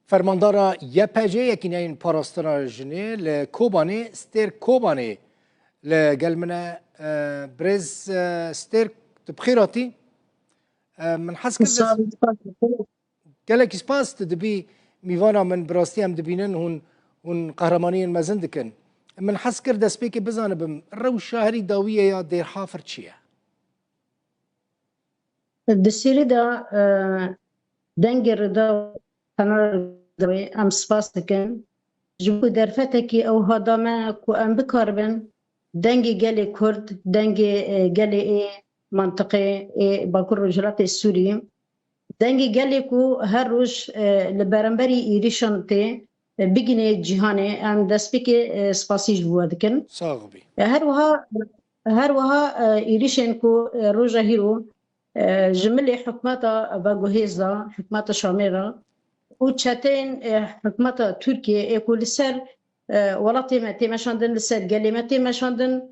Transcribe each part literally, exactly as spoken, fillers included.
Fermandara Y P G, Yekîneyên Parastina Jinê li Kobanê, Stêrk Kobanê li gel min e. E, birêz, e, Stêrk, tu bi xêr hatî. E, min hez kir Sağ ol, spas. Gelekî spas, tu dibî mîvana min, bi rastî em dibînin hûn, hûn qehremaniyên mezin dikin. Min hez kir destpêkê bizanibim, rewşa herî dawiyê ya Dêrhafir çi ye? Di Sîrî de, e, dengê Rida Qenal Rida em spas dikin. Ji bo derfetekî ew ha da me ku em bikaribin dengê gelê Kurd, dengê, e, gelê ê mantiqê ê Bakur Rojhilatê Sûrî, dengê gelê ku her roj, e, li beramberî êrîşan tê, e, bigihîne cîhanê, em destpêkê, e, spasî ji bo we dikin. Sax bî. E, her wiha, her wiha, e, êrîşên ku, e, roja hîro, e, ji milê hikûmeta veguhêz de, hikûmeta Şamê re û çeteyên, e, hikûmeta Tirkiyê ê ku li ser, e, welatê me tê meşandin, li ser gelê me tê meşandin,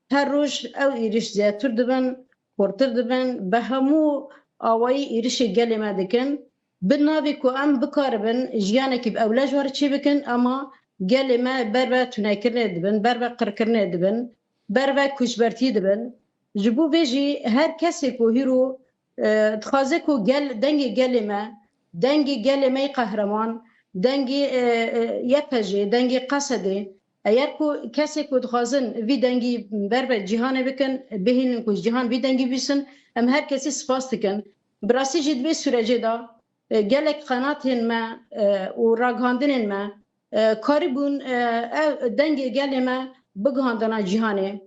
her roj ew êrîş zêdetir dibin, xurtir dibin, bi hemû awayî êrîşê gelê me dikin. Bi navê ku em bikaribin jiyanekî bi ewle ji we re çêbikin, ema gelê me ber ve tunekirinê dibin, ber ve qirkirinê dibin, ber ve koçbertî dibin. Ji bo vê jî her kesê ku hîro, e, dixwaze ku gel, dengê gelê me, dengê gelê me yê qehreman, dengê, e, e, Y P G, dengê Qesedê, eger ku kesê ku dixwazin vî dengî ber ve cîhanê bikin, bihînin ku ji cîhan vî dengî bîsin, em her kesî spas dikin. Bi rastî jî di vê sûrecê de, e, gelek qenatên me, e, û ragihandinên me, e, karîbûn, e, ev dengê gelê me bigihandina cîhanê.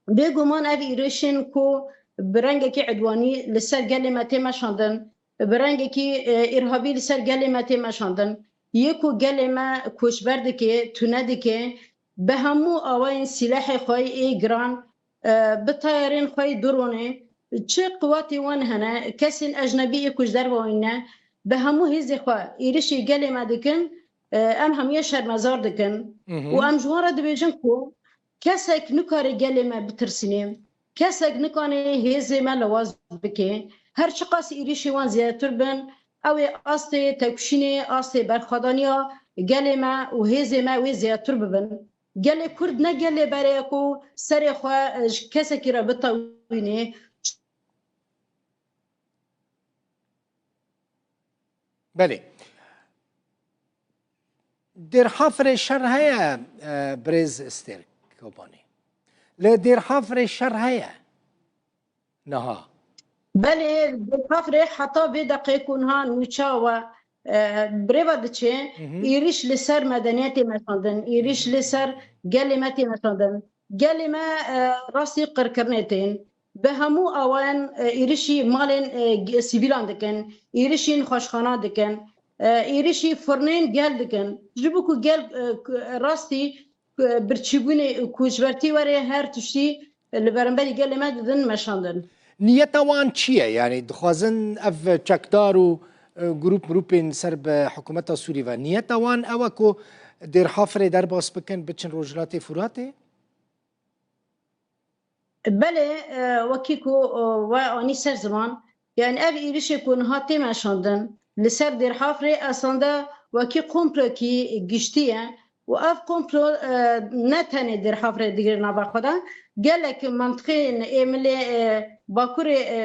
Bêguman ev êrişên ku bi rengekî idwanî li ser gelê me tê meşandin, bi rengekî, e, îrhabî li ser gelê me tê meşandin, yê ku gelê me koçber dike, tune dike, bi hemû awayên sîlehê xwe yê giran, e, bi tayarên xwe yê dronê, çi quwetê wan hene, kesên ecnebî yê ku ji derve wî ne, bi hemû hêzê xwe êrişî gelê me dikin, e, em hemûye şermezar dikin. Hı hı. Û em ji wan re dibêjin ku kesek nikare gelê me bitirsîne, kesek nikane hêzê me lewaz bike. Her çiqas êrişê wan zêdetir bin, ew ê astê têkoşînê, astê berxwedaniya gelê me û hêzê me wê zêdetir bibin. Gelê Kurd ne gelê berê ye ku serê xwe, e, ji kesekî re bitewînê. Belê. Dêrhafirê şer heye, e, birêz Stêrk Kobanî. Li Dêrhafirê şer heye. Niha. Belê, Dêrhafirê heta vê deqê ku niha nûça we, e, birêva diçe, Hı hı. êrîş li ser medeniyetê meşandin, êrîş li ser gelê me tê meşandin. Gelê me, e, rastî qirkirinê tên. Bi hemû awayan, e, êrişî malên, e, g-, sivîlan dikin, êrişî nexweşxana dikin, e, êrişî firnên gel dikin. Ji bo ku gel, e, ku, rastî, e, birçîbûnê û koçbertî were, her tiştî, e, li beramberî gelê me didin meşandin. Niyeta wan çi ye? Yanî dixwazin ev çekdar û, e, grûp mirûpên ser bi hikûmeta Sûrî ve, niyeta wan ew e ku Dêrhafirê derbas bikin, biçin Rojhilatê Furatê? Belê, e, wekî ku, e, we anî ser ziman, yani ev êrişê ku niha tê meşandin li ser Dêrhafrê, esanda wekî komplokî giştî ye û ev komplo, e, ne tenê Dêrhafrê digire nava xwe de, gelek mentiqeyên ê milê, e, Bakurê, e,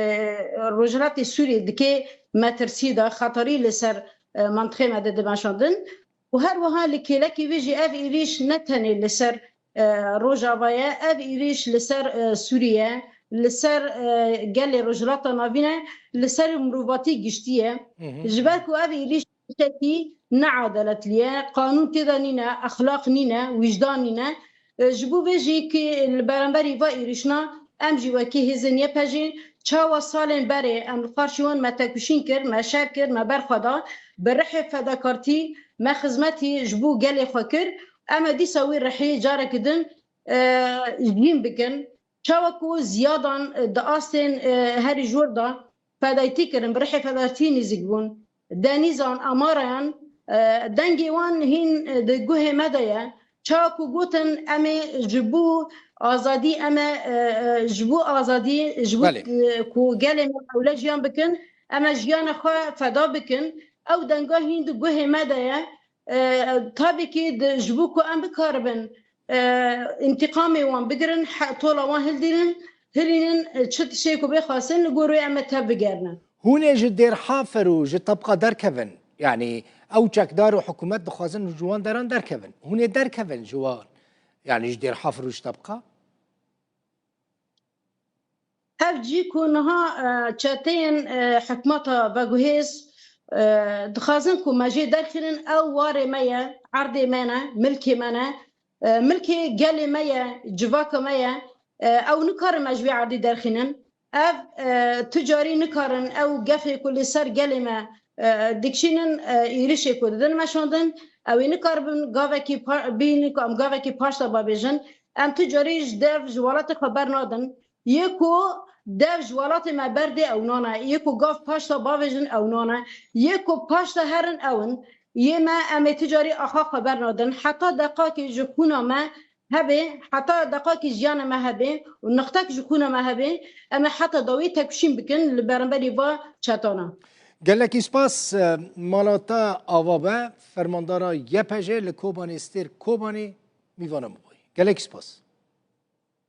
Rojhilatê Sûriyê dike metirsî de, xeterî li ser, e, mentiqê me de dimeşandin. Û her wiha li kêlekî wê jî ev êrîş ne tenê li ser, e, Rojava ye, ev êrîş li ser, e, Sûriye, li ser, e, gelê Rojhilata Navîn e, li ser mirovatî giştî ye. Hı hı. Ji ber ku ev êrîş tiştekî neadaletlî ye, qanûn tê de nîne, exlaq nîne, wîjdan nîne. E, ji bo vê jî ki li beramberî va êrîşna em jî wekî hêzên Y P G çawa salên berê em li qarşî wan me têkoşîn kir, me şer kir, me berxwe da, bi rihê fedakartî me xizmetî ji bo gelê xwe kir, em ê dîsa wî rihî careke din, e, jîn bikin. Çawa ku ziyadan, e, di astên, e, herî jor de fedayîtî kirin, bi rihê fedayîtî nêzîk bûn. Denîzan, Amarayan, e, dengê wan hîn, e, di guhê me de ye. Çawa ku gotin, em ê ji bo azadî, em ê, e, e, ji bo azadî, ji bo, Belê. e, ku gelê me ewle jiyan bikin, em ê jiyana xwe feda bikin. Ew denga hîn di guhê me de ye. E, tabii ki di, ji bo ku em bikaribin, e, întîqamê wan bigirin, he-, tola wan hildînin, hilînin, e, çi tiştê ku bê xwestin, li gor wê em ê tev bigerinin. Hûn ê ji Dêrhafer û ji Tebqa derkevin. Yanî ew çekdar û hikûmet dixwazin ji wan deran derkevin. Hûn ê derkevin ji wan. Yanî ji Dêrhafer û ji Tebqa. Ev cî ku niha, e, çeteyên, e, hikûmeta veguhêz, e, dixwazin ku me jê derxînin, ew warê me ye, erdê me ne, milkê me ne, e, milkê gelê me ye, civaka me ye, e, ew nikarin me ji wê erdî derxînin. Ev, e, tu carî nikarin ew gefê ku li ser gelê me, e, dikişînin, e, êrişê ku didin meşandin, ew ê nikaribin gavekî pa-, bînin ku em gavekî paşta bavêjin. Em tu carî ji dev ji welatê xwe bernadin. Yê ku dev ji welatê me berdê ew nane. Yê ku gav paşta bavêjin ew nane. Yê ku paşta herin ew in. Yê me em ê tu carî axa xwe bernadin. Heta deqakê ji xûna me hebe, heta deqakî jiyana me hebe û nixtek ji xûna me hebe, em ê heta dawî têkoşîn bikin li beramberî va çetana. Gelekî spas, e, mala te ava be, fermandara Y P J li Kobanê, Stêrk Kobanê, mîvana min bûyî. Gelekî spas.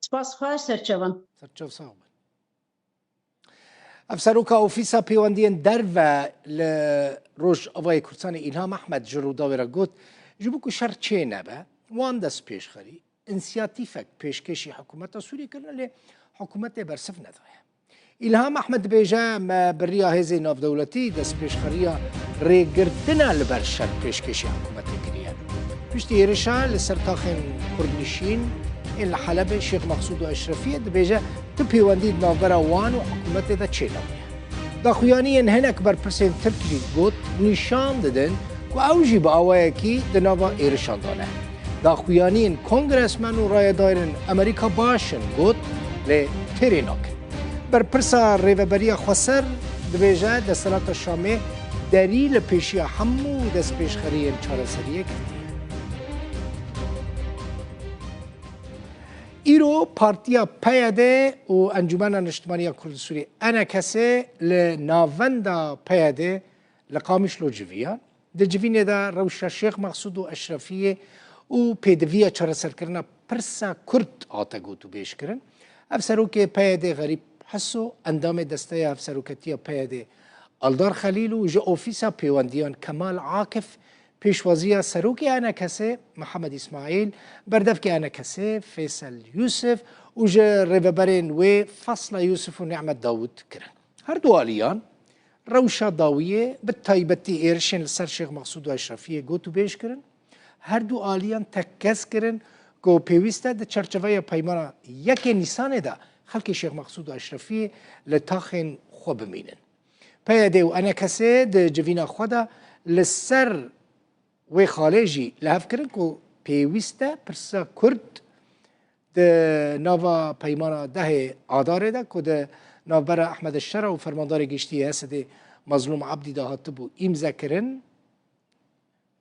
Spas xwe, serçevan. Serçev sax bin. Ev seroka Ofîsa Pêwendiyên Derve li Rojavayê Kurdistanê Îlham Ehmed ji Rûdawê re got, ji bo ku şer çê nebe, wan destpêşxerî, însiyatîfek pêşkêşî hikûmeta Sûriyê kirine, lê hikûmetê bersiv nedaye. Îlham Ehmed dibêje, me bi riya hêzên navdewletî destpêşxeriya rêgirtina li ber şer pêşkêşî hikûmetê kiriye. Piştî êrişa li ser taxên kurdnişîn ên li Helebê, Şêx Mexsûd û Eşrefiyê, dibêje tu pêwendî di navbera wan û hikûmetê de çênebûye. Daxuyaniyên hinek berpirsên Tirk jî got, nîşan didin ku ew jî bi awayekî di nava êrişan de ne. Daxuyaniyên kongresmen û rayedarên Amerîka baş in got, lê têrê nakin. Berpirsa Rêveberiya Xweser dibêje, desthilata Şamê derî li pêşiya hemû destpêşxeriyên çareseriyê girtiye. Îro Partiya P Y D û Encûmena Niştimanî ya Kurd û Sûriyê, E N K S, li navenda P Y D li Qamişlo civiyan. Di civînê de rewşa Şêx Mexsûd û Eşrefiyê û pêdiviya çareserkirina pirsa Kurd hate gotûbêjkirin. Ev serokê P Y D Xerîb Heso, endamê desteya hevseroketiya P Y D Aldar Xelîl û ji Ofîsa Pêwendiyan Kemal Akif, pêşwaziya serokê E N K S Mihemed Îsmaîl, berdevkê E N K S Feysel Yûsif û ji rêveberên wê Fasla Yûsif û Nîmet Dawûd kirin. Her du aliyan rewşa dawiyê, bi taybetî êrişên li ser Şêx Mexsûd û Eşrefiyê gotûbêj kirin. Her du aliyan tekkez kirin ku pêwîst e di çerçeveya peymana yekê Nîsanê de xelkê Şêx Mexsûd û Eşrefiyê li taxên xwe bimînin. P Y D û E N K S di civîna xwe de li ser wê xalê jî li hev kirin ku pêwîst e pirsa Kurd di nava peymana dehê Adarê de ku di navbera Ehmed Şera û Fermandarê Giştî yê Esedê Mazlûm Ebdî de hatibû îmzekirin,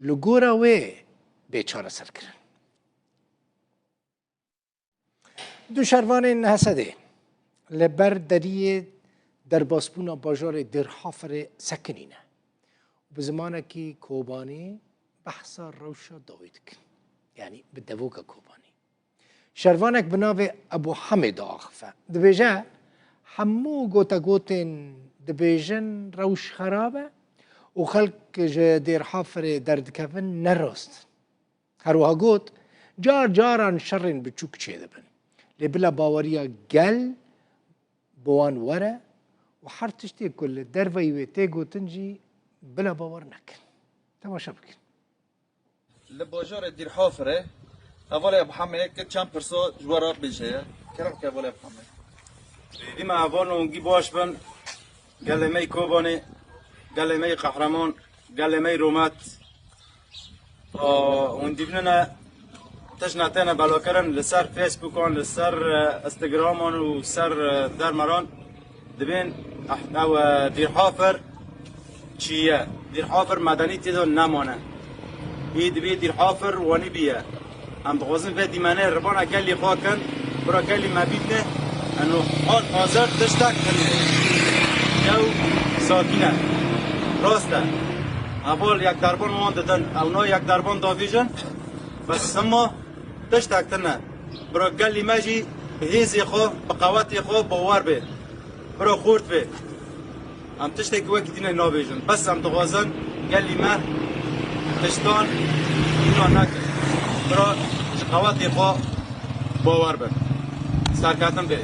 li gora wê bê çareserkirin. Du şervanên Hesedê li ber deriyê derbasbûna bajarê Dêrhaferê sekinîne û bi zimanekî Kobanî behsa rewşa dawî dikin. Yanî bi devoka Kobanî. Şervanek bi navê Ebû Hemê diaxife. Dibêje, hemû gotegotên dibêjin rewş xerab e û xelk ji Dêrhaferê derdikevin ne rast in. Her wiha got, car caran şerên biçûk çêdibin. Lê bila baweriya gel bi wan were û her tiştê ku li derveyî wê tê gotin jî bila bawer nekin. Temaşe bikin. Li bajarê Dîrhafirê hevalê Ebû Hemê ke çend pirsa ji we re bêje ye. Kerem ke hevalê Ebû Hemê. Dîme heval û hingî baş bin. Gelê me yê Kobanê, gelê me yê qehreman, gelê me yê rûmet. Û hûn dîbînin e, tişt ne têne belakirin li ser Facebookan, li ser, e, Instagraman û ser, e, dermeran dibên eh-, ew, e, Dîrhafir çi ye? Dîrhafir medenî tê de nemane. Ê dibê Dîrhafir wanî bîye. Em dixwazin vê dîmenê ribana gelî xwe kin, bira gelî me bîne, eno hal hazir tiştek hene. Yew sakîne. Rast e. Heval yekdarban wan didin, ew no yekdarban davîjin. Bes sima tiştek tine. Biro gelî me jî bi hêzê xwe, bi qewetê xwe bawer bê. Biro xurt bê. Em tiştekî wekî dîne nabêjin. Bes em dixwazin gelî me tiştan îna nekin. Biro ji qewetê xwe bawer bin. Serketin bê.